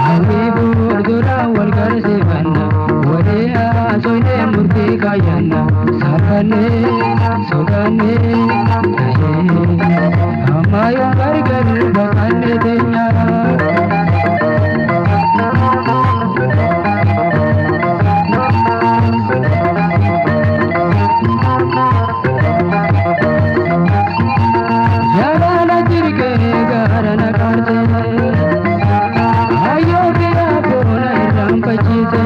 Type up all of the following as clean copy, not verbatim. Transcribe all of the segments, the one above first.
Hawwii fuuldura wal garsiifanna, walii haasofnee murtii kaayyanna, saalfannee sodaannee amma yoo gargar baqannee teenya. Jaalala jirkee gaara na kaartee, ayyoo biyya boona irraanfachiise.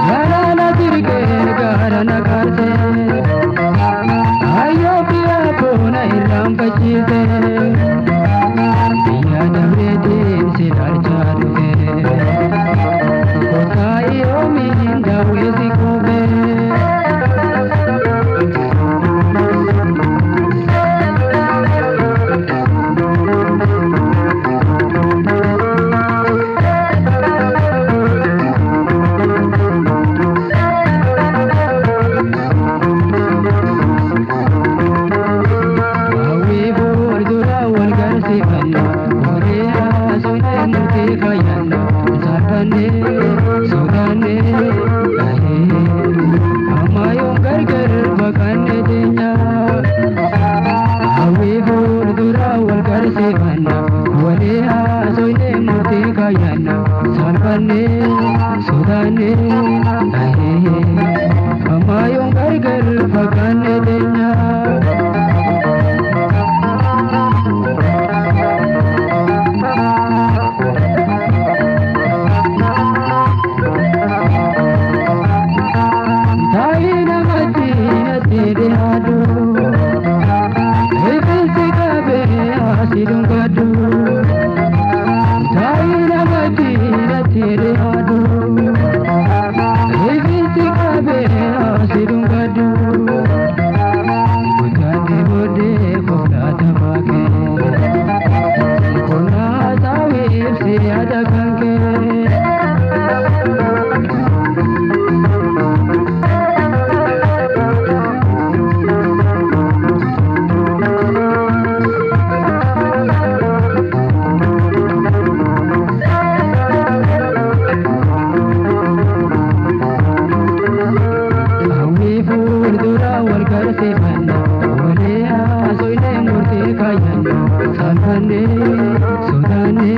Jaalala jirkee gaara na kaartee, ayyoo biyya boona irraanfachiise. Biyya dabreetiin si ilaalchaa dhufe, kottaa yoomiin daawwee si quufe. Hawwii fuuldura wal garsiifanna, walii haasofnee murtii kaayyanna, saalfannee sodaannee amma yoo gargar baqannee teenya. Hawwii fuuldura wal garsiifanna, walii haasofnee murtii kaayyanna, saalfannee sodaannee amma yoo gargar baqannee teenya. Taa'ii namatti natti dhiyaatu, rifeensi qabee asii dhungadhu. Taa'ii namatti natti dhiyaatu, rifeensi qabee asii dhungadhu. Guddaatti booddee koflaata baakee, qonnaa saawwi ibsi yaada kan kee. Hawwii fuuldura wal garsiifanna, walii haasofnee murtii kaayyanna, saalfannee sodaannee.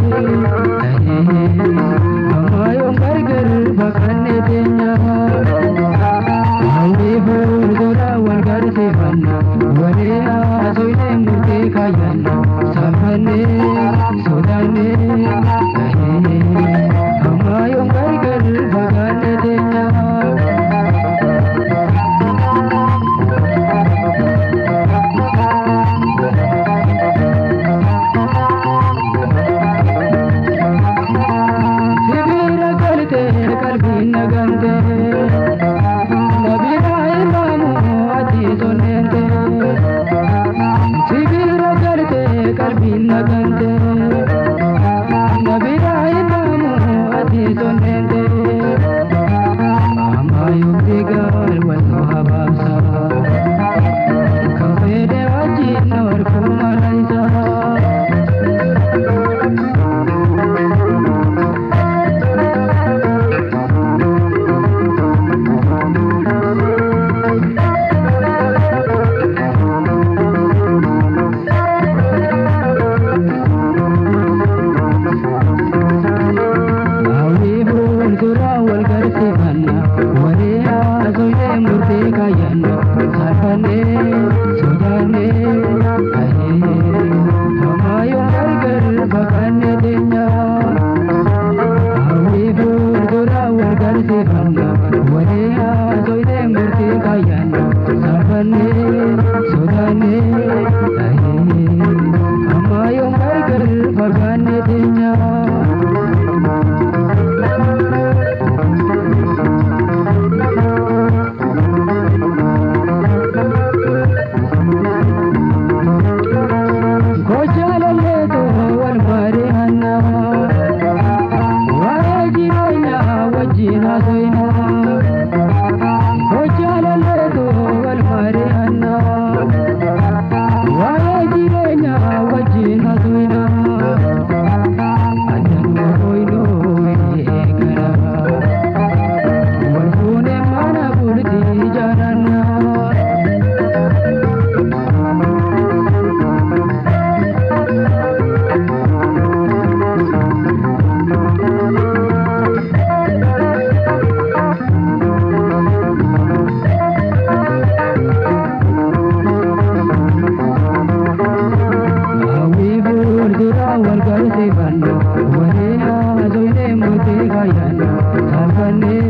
Garsiifanna, walii haasofnee murtee kaayyanna, saalfannee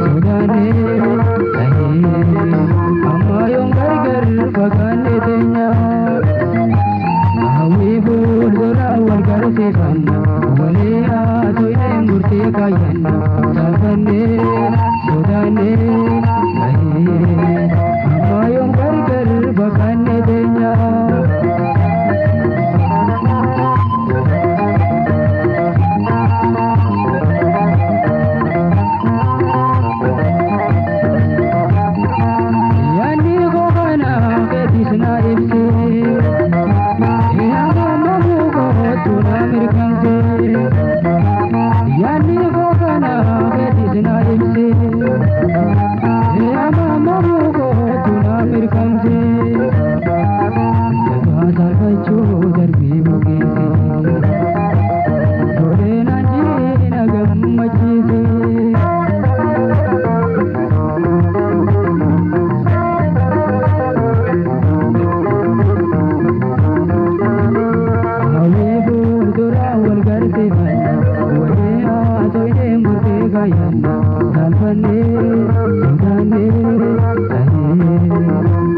sodaannee amma yoom gargar fagaanne teenya. Hawwii fuuldura wal garsiifanna, walii haasofnee murtee kaayyanna, saalfannee sodaannee amma yoom gargar fagaanne teenya. Yaanni koo kana keetis na ibsee, yaadamamuu kootu na mirkansee. Yaanni koo kana keetis na ibsee, yaadamamuu kootu na mirkansee. Jabaa saalfachuu darbii bukeessee, tolee naan jireenya gammachiisee. Hawwii fuuldura wal garsiifanna, walii haasofnee murtee kaayyanna, saalfannee sodaannee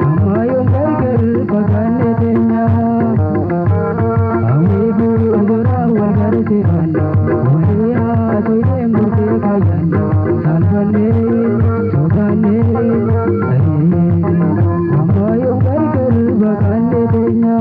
amma yoom gargar fagaanne teenya. Hawwii fuuldura wal garsiifanna, walii haasofnee murtee kaayyanna, saalfannee sodaannee amma yoom gargar fagaanne teenya.